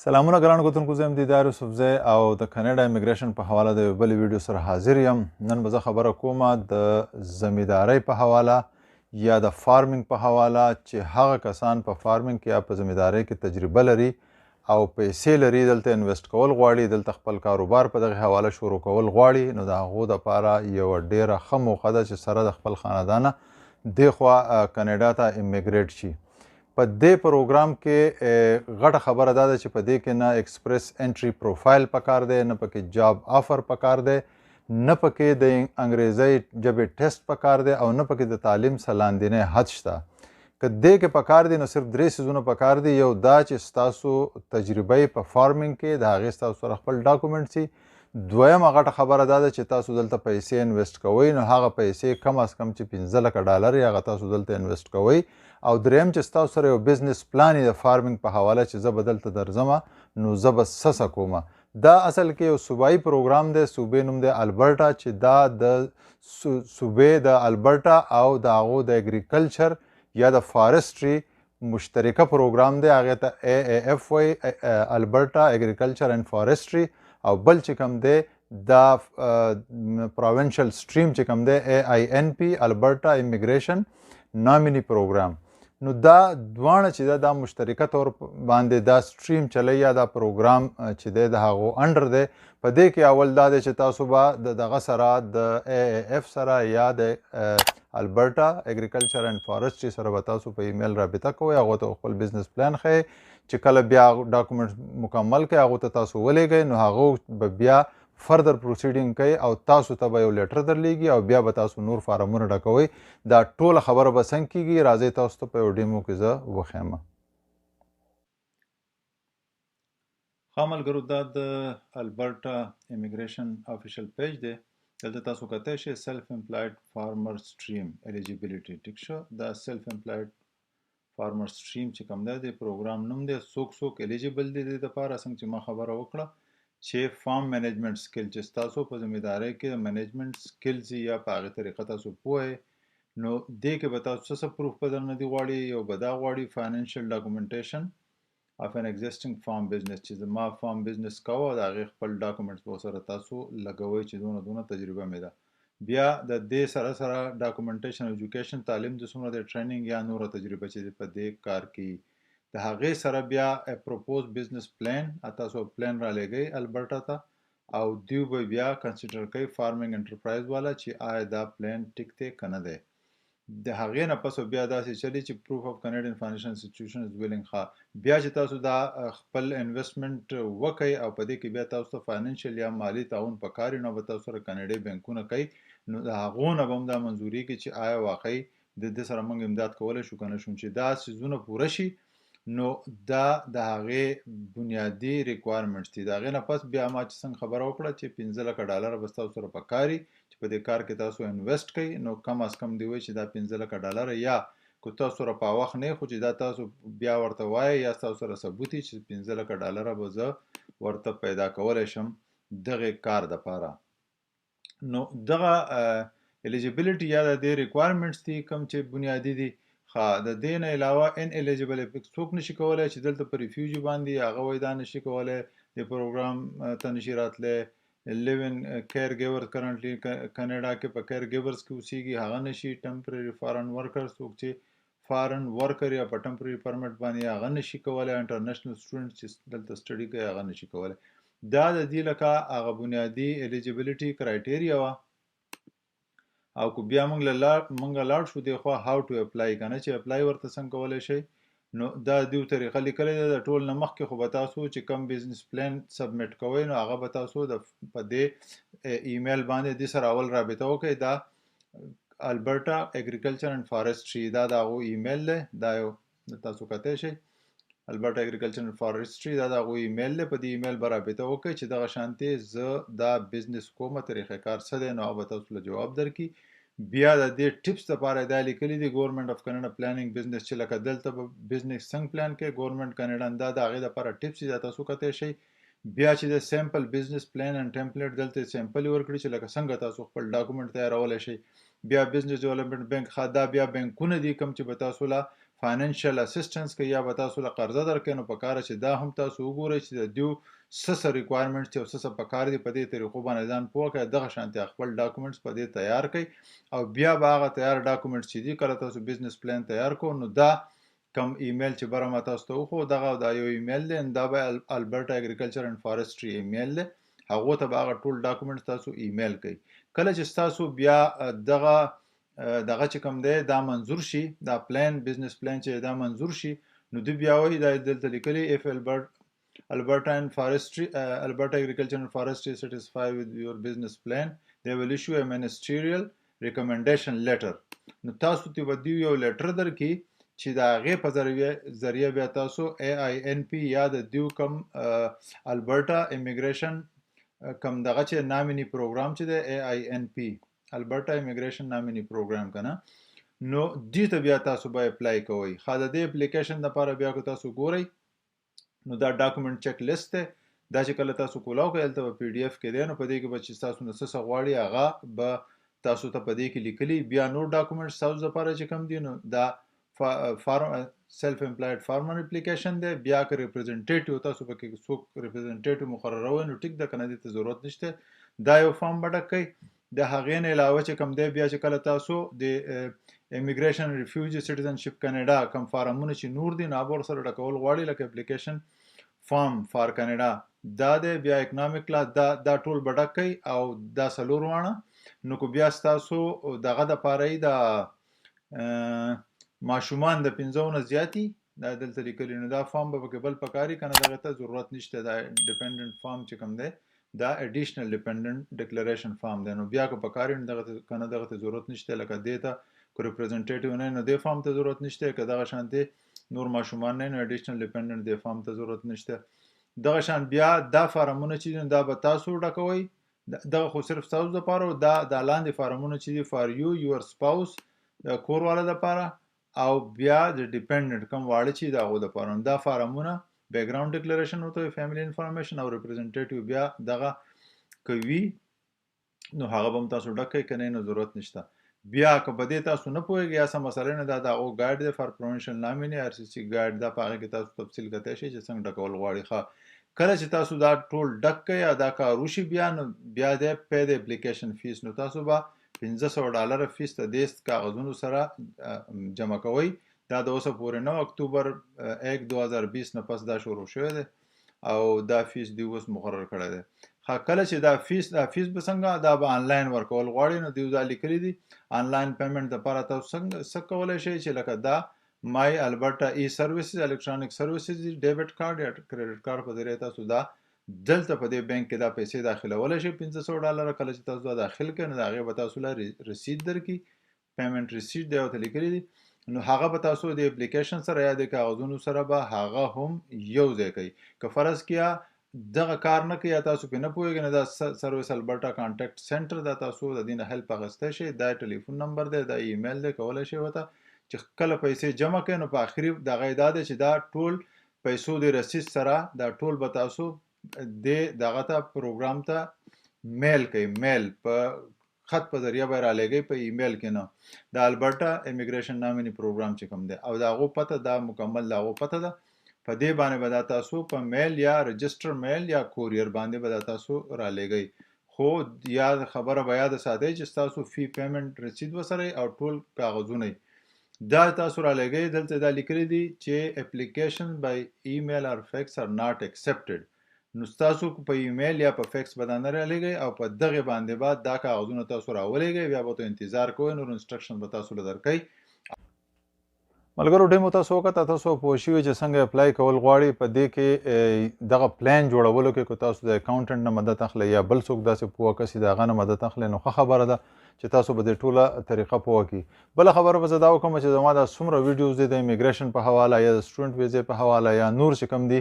سلامونه ګران کتونکو، زه یم دیدار یوسفزی او د کاناډا امیګریشن په حواله د یوې بلې ویډیو سره حاضر یم. نن به زه خبره کوم د زمیندارۍ په حواله یا د farming په حواله، چې هغه کسان په farming کې یا په زمیندارۍ کې تجربه لري او پیسې لري، دلته invest کول غواړي، دلته خپل کاروبار په دغه حواله شروع کول غواړي، نو د هغو دپاره یوه ډېره ښه موقع ده چې سره د خپل خاندانه دې خوا کاناډا ته immigrate شي. په دې پروګرام کې غټه خبره دا ده چې په دې کې نه Express Entry profile پکار دی، نه پکې job offer پکار دی، نه پکې د انګریزۍ ژبې ټیسټ پکار دی او نه پکې د تعلیم څه لاندینی حد شته. که دې کې پکار دی نو صرف درې څیزونه پکار دي. یو دا چې ستاسو تجربه په farming کې د هغې ستاسو سره خپل document سي. دویمه غټه خبره دا ده چې تاسو دلته پیسې invest کوئ، نو هغه پیسې کم از کم چې 15 لکه ډالر یې هغه تاسو دلته invest کوئ. او دریم چې ستاسو سره یو business plan یې د farming په حواله چې زه به دلته درځم نو زه به څه څه کوم. دا اصل کې یو صوبایي پروګرام دی، صوبې نوم دی البرټا، چې دا د صوبې د البرټا او د هغو د agriculture یا د forestry مشترکه پروګرام دی. هغې ته AAF وایي، Alberta Agriculture and Forestry. او بل چې کوم دی دا provincial stream چې کوم دی AINP، Alberta Immigration Nominee Program. نو دا دواړه چې دا مشترکه طور باندې دا stream چلی یا دا پروګرام چې دی د هغو under دی. په دې کې اول دا دی چې تاسو به د دغه سره، د AAF سره یا د Alberta Agriculture and Forestry سره به تاسو په ایمیل رابطه کوئ، هغو ته خپل business plan ښیئ، چې کله بیا document مکمل کړئ هغو ته تاسو ولیږئ، نو هغو به بیا further proceeding کوي او تاسو ته به یو letter درلیږي او بیا به تاسو نور فارمونه ډکوئ. دا ټوله خبره به څنګه کیږي، راځئ تاسو ته په یو demo کې زه وښیم. ښه ملګرو، دا د Alberta Immigration official page دی. دلته تاسو کتلی شئ self employed farmer stream eligibility. ټیک شو؟ دا self employed farmer stream چې کوم دی، د پروګرام نوم دی. څوک څوک eligible دی د دپاره؟ څنګه چې ما خبره وکړه چې farm management skill، چې ستاسو په ذمهدارۍ کې د management skills یا په هغې طریقه تاسو پوه، نو دې کې به تاسو څه څه proof به درنه دي غواړي. یو به دا غواړي financial documentation of an existing farm business، چې زما farm business کوه او د هغې خپل documents به سره تاسو لګوئ چې دونه دونه تجربه مې ده. بیا د دې سره سره documentation education، تعلیم د څومره د training یا نوره تجربه چې په دې کار کې. د هغې سره بیا proposed business plan، تاسو پلان را لېږئ البرټا ته او دیو به بیا consider کوي farming enterprise والا چې آیا دا پلان ټیک دی که نه دی. د هغې نه پس بیا داسې چلی چې proof of Canadian financial institution is willing. ښه، بیا چې تاسو دا خپل investment وکئ او په دې کې بیا تاسو ته financial یا مالی تعاون پکار وي، نو به تاسو سره کاناډي بانکونه کوي، نو د هغو نه به هم دا منظوریږي چې آیا واقعي د دې سره موږ امداد کولی شو که نه شو. چې دا څیزونه پوره شي نو دا د هغې بنیادي requirements دي. د هغې نه پس بیا ما چې څنګه خبره وکړه چې 15 لکه ډالر به ستاسو سره پکار چې په دې کار کې تاسو invest کړئ، نو کم از کم دی وایي چې دا 15 لکه ډالر یا که تاسو سره په وخت نه، خو چې دا تاسو بیا ورته وایي یا تاسو سره ثبوت چې 15 لکه ډالر به زه ورته پیدا کولی شم دغه کار دپاره. نو دغه eligibility یا د دې requirements دي کوم چې بنیادي دي. ښه، د دې نه علاوه ineligible څوک نشي کولای چې دلته په refugee باندې هغه وایي دا نشي کولای، د پروګرام ته نشي راتلی. live-in caregiver، currently کاناډا کې په caregivers کې اوسیږي هغه نشي. temporary foreign worker، څوک چې foreign worker یا په temporary permit باندې هغه نشي کولای. international student چې دلته study کوي هغه نشي کولای. دا د دې لکه هغه بنیادي eligibility criteria وه. او کو بیا موږ لاړ شو دی خو how to apply کنه، چې apply ورته څنګه کولی شئ، نو دا دیو طریقه لیکلې ده. د ټول نه مخکې خو به تاسو چې کوم business plan submit کوئ نو هغه به تاسو د په دې ایمیل باندې د سره اول رابطه وکړئ. دا Alberta Agriculture and Forestry، دا د هغو ایمیل دی. دا یو تاسو کتی شئ، Alberta Agriculture and Forestry، دا د هغو ایمیل دی. په دې ایمیل به رابطه وکړئ چې دغه شانتې زه دا business کومه، طریقه کار څه دی، نو هغه به تاسو له جواب درکړي. بیا د دې tips لپاره دا لیکلي دي، Government of Canada planning business، چې لکه دلته به business څنګه پلان کوي Government Canada، دا د هغې لپاره tips دي، دا تاسو کتی شئ. بیا چې د sample business plan and template، دلته sample ورکړي چې لکه څنګه تاسو خپل document تیارولی شئ. بیا Business Development Bank، ښه، دا بیا بانکونه دي کوم چې به تاسو له فایننشل اسسټنس کوي یا به تاسو له قرضه درکوي. نو پکار چې دا هم تاسو وګورئ چې د دیو څه څه ریکوایرمنټس دي او څه څه پکار دي، په دې طریقو باندې ځان پوه کړئ. دغه شانتې خپل ډاکومنټس په دې تیار کړئ او بیا به هغه تیار ډاکومنټس چې دي، کله تاسو بزنس پلان تیار کو، نو دا کم ایمیل چې بره ما تاسو ته وښود، دغه دا یو ایمیل دی، دا به البرټا اګریکلچر اینډ فارسټري ایمیل دی، هغو ته به هغه ټول ډاکومنټس تاسو ایمیل کړئ. کله چې تاسو بیا دغه دغه چې کوم دی دا منظور شي، دا پلان، بزنس پلان چې دا منظور شي، نو دوی بیا وایي، دا دلته لیکلي، if Alberta and Forestry Alberta Agriculture and Forestry satisfied with your business plan, they will issue a ministerial recommendation letter. نو تاسو ته به دوی یو لیټر درکړي چې د هغې په ذریعه بیا تاسو ای آی ان پی یا د دیو کم البرټا امیګریشن کم دغه چې نامینی پروګرام چې دی، ای آی ان پی، البرټا امیګریشن نامینی پروګرام کنه، نو دې ته بیا تاسو به اپلای کوئ. ښه، د دې اپلیکیشن لپاره بیا که تاسو ګورئ نو دا ډاکومنټ چک لیست دی. دا چې کله تاسو کولاو کړئ، هلته به پی ډي اف کې دی، نو په دې کې به چې تاسو نه څه څه غواړي هغه به تاسو ته په دې کې لیکلي. بیا نور ډاکومنټس تاسو لپاره چې کوم دي، نو دا فارم سیلف امپلایډ فارمر اپلیکیشن دی. بیا که ریپرزنټیټیو تاسو پکې څوک ریپرزنټیټیو مقرروئ نو ټیک ده، که نه دې ته ضرورت نشته. دا یو فارم به ډک کړئ. د هغې نه علاوه چې کوم دی، بیا چې کله تاسو د امیګریشن ریفیوجي سټیزنشپ کاناډا کوم فارمونه چې نور دي، نو هغه ورسره ډکول غواړي، لکه اپلیکیشن فارم فار کاناډا دا دی، بیا اکنامیک کلاس، دا ټول به ډک کړئ او دا څلور واڼه. نو که بیا ستاسو دغه دپاره یې د ماشومان د 5 نه زیات دي، دا دلته لیکلي، نو دا فارم به پکې بل پکاري، که نه دغه ته ضرورت نشته. دا ډیپندنټ فارم چې کوم دی، دا اډیشنل ډیپندنټ ډیکلریشن فارم دی، نو بیا که پکاري نو دغه ته، که نه دغه ته ضرورت نشته. لکه دې ته که ریپرزنټیټیو نه، نو دې فارم ته ضرورت نشته. که دغه شانتې نور ماشومان نه، نو اډیشنل ډیپندنټ دې فارم ته ضرورت نشته. دغه شان بیا دا فارمونه چې دي، دا به تاسو ډکوئ. دغه خو صرف ستاسو دپاره، دا لاندې فارمونه چې دي، فار یو یور سپاوس د کور والا دپاره او بیا د ډیپندنټ کوم واړه چې د هغو دپاره، نو دا فارمونه بیکګراوند ډیکلریشن ورته، فیملی انفارمیشن او ریپرزنټیټیو بیا دغه کوي، نو هغه به هم تاسو ډک کړئ، که نه نو ضرورت نشته. بیا که په دې تاسو نه پوهېږئ یا څه مسله نه، دا د هغو ګایډ دی فار پروینشل نامیني آر سی سی ګایډ، دا په هغې کې تاسو تفصیل کتی شئ چې څنګه ډکول غواړي. ښه، کله چې تاسو دا ټول ډک کړئ یا دا کار وشي، بیا نو بیا دی پی د اپلیکیشن فیس. نو تاسو به 500 ډالر فیس د دې کاغذونو سره جمع کوئ. دا د اوسه پورې نه، اکتوبر 1 2020 نه پس دا شروع شوی دی او دا فیس دی اوس مقرر کړی دی. ښه، کله چې دا فیس به څنګه، دا به آنلاین ورکول غواړي. نو دیو دا لیکلي دي، آنلاین پیمنټ لپاره تاسو څنګه څه کولی شئ چې لکه دا مای البرټا ای سرویسز الکترونیک سرویسز، ډیبټ کارت یا کریډټ کارت په ذریعه تاسو دا دلته په دې بانک کې دا پیسې داخلولی شئ، 500 ډالر. کله چې تاسو دا داخل کړئ، نو د هغې به تاسو له رسید درکړي، پیمنټ ریسیټ دی ورته لیکلي دي، نو هغه به تاسو د اپلیکیشن سره یا د کاغذونو سره به هغه هم یو ځای کوي. که فرض کیا دغه کار نه کوي یا تاسو پرې نه پوهېږئ، نو دا سرویس البرټا کانټیکټ سنټر، دا تاسو د دې نه هیلپ اخیستی شئ. دا ټلیفون نمبر دی، دا ایمیل دی، کولی شئ ورته چې کله پیسې جمع کړئ، نو په اخري دغه دا دی چې دا ټول پیسو د رسید سره دا ټول به تاسو دې دغه ته پروګرام ته میل کوي، میل په خط په ذریعه به رالېږئ، په ایمیل کې نه. د البرټا امیګریشن نامیني پروګرام چې کوم دی او د هغو پته، دا مکمل د هغو پته ده، په دې باندې به دا تاسو په میل یا رجسټر میل یا کوریر باندې به دا تاسو رالېږئ. خو یاد خبره به یاد ساتئ چې ستاسو فی پیمنټ رسید وسره او ټول کاغذونه دا تاسو رالېږئ. دلته دا لیکلي دي چې اپلیکیشن بای ایمیل اور فیکس ار ناټ اکسپټډ. نو ستاسو په ایمیل یا په فیکس به دا نه رالېږئ او په دغه باندې به دا کاغذونه تاسو راولېږئ. بیا به ته انتظار کوئ، نور انسټرکشن به تاسو له درکوي. ملګرو، ډېر تاسو وکړه، تاسو پوه شوي چې څنګه اپلای کول غواړي. په دې کې دغه پلان جوړولو کې که تاسو د اکاونټنټ نه مدد اخلئ یا بل څوک داسې پوه کس د هغه نه مدد اخلئ، نو ښه خبره ده چې تاسو به د ټوله طریقه پوه کړي. بله خبره به زه دا وکړم چې زما دا څومره ویډیوز دي د امیګریشن په حواله یا د سټوډنټ ویزې په حواله یا نور چې کوم دي،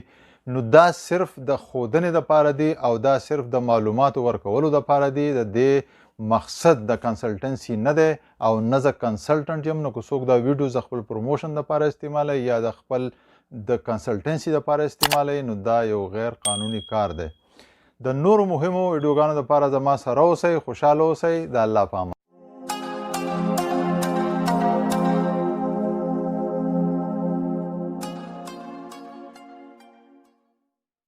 نو دا صرف د ښودنې دپاره دي او دا صرف د معلوماتو ورکولو دپاره دي. د دې مقصد د کنسلټنسي نه دی او نه زه کنسلټنټ یم. نو که څوک دا ویډیوز د خپل پروموشن دپاره استعمالوي یا د خپل د کنسلټنسي دپاره استعمالوي، نو دا یو غیر قانوني کار دی. د نورو مهمو ویډیوګانو دپاره زما سره اوسئ. خوشحاله اوسئ. د الله په امان.